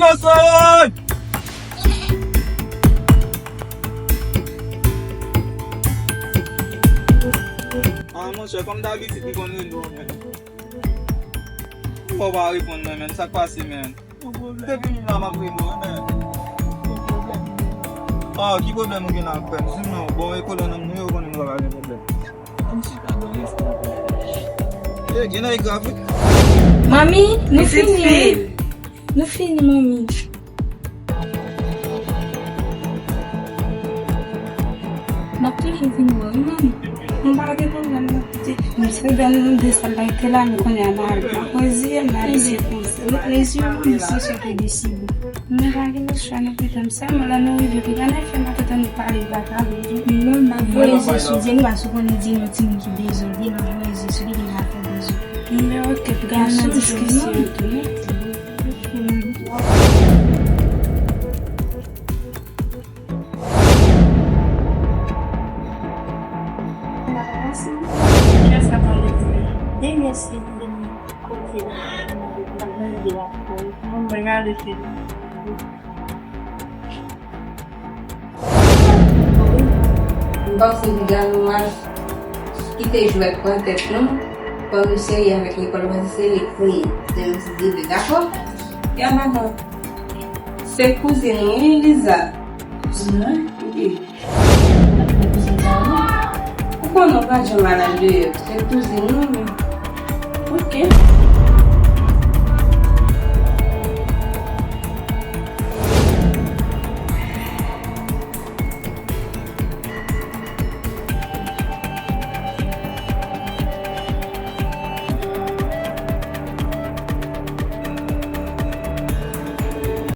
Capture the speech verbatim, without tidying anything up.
Ansanm! Ah, monchè, kòm dabitid, li konn rele w, men. Fò w pa reponn mwen, men. Sa k pase, men? Depi m la, m ap rele w, men. Ah, ki pwoblèm ou gen la ak pè m? Di m non. Bon, e kolonn nou yo konnen nou pa gen pwoblèm. Eh, gen nèg grav, wi. Manmi, nou fini, wi. Nou fini, manmi. M ap toujou vin wè w, wi, manmi. M pa gen pwoblèm, non. Misye ban nou de sal la, te la, men kounye a, m al, m ap reziye m, m al isi. Reziye w, manmi, se sa ki deside. Nou pa gen lòt chwa, non, pitit. Sèlman lè nou rive, pitit, ann fè m ap tann nou pale, pa pale. Non, n ap voye je sou Djeni, paske ou konnen Djeni yon timoun ki dezòde, n ap voye je sou li, li pa fè dezòd. Men oke, pitit, n ap diskisyon tou, non? Kiyès k ap pale di? Dènye si, dènye kote la. Mwen gade fini. M panse piga nou al kite jwèt pran tèt nou, fò nou serye avèk lekòl, paske se li k kreye. Se yon ti debe, dakò? Ya madan, se kouzin ou, wi, Liza. Kouzin mwen? Wi. Ou konnen w pa janm al al deyò, se kouzin ou, wi. Oke.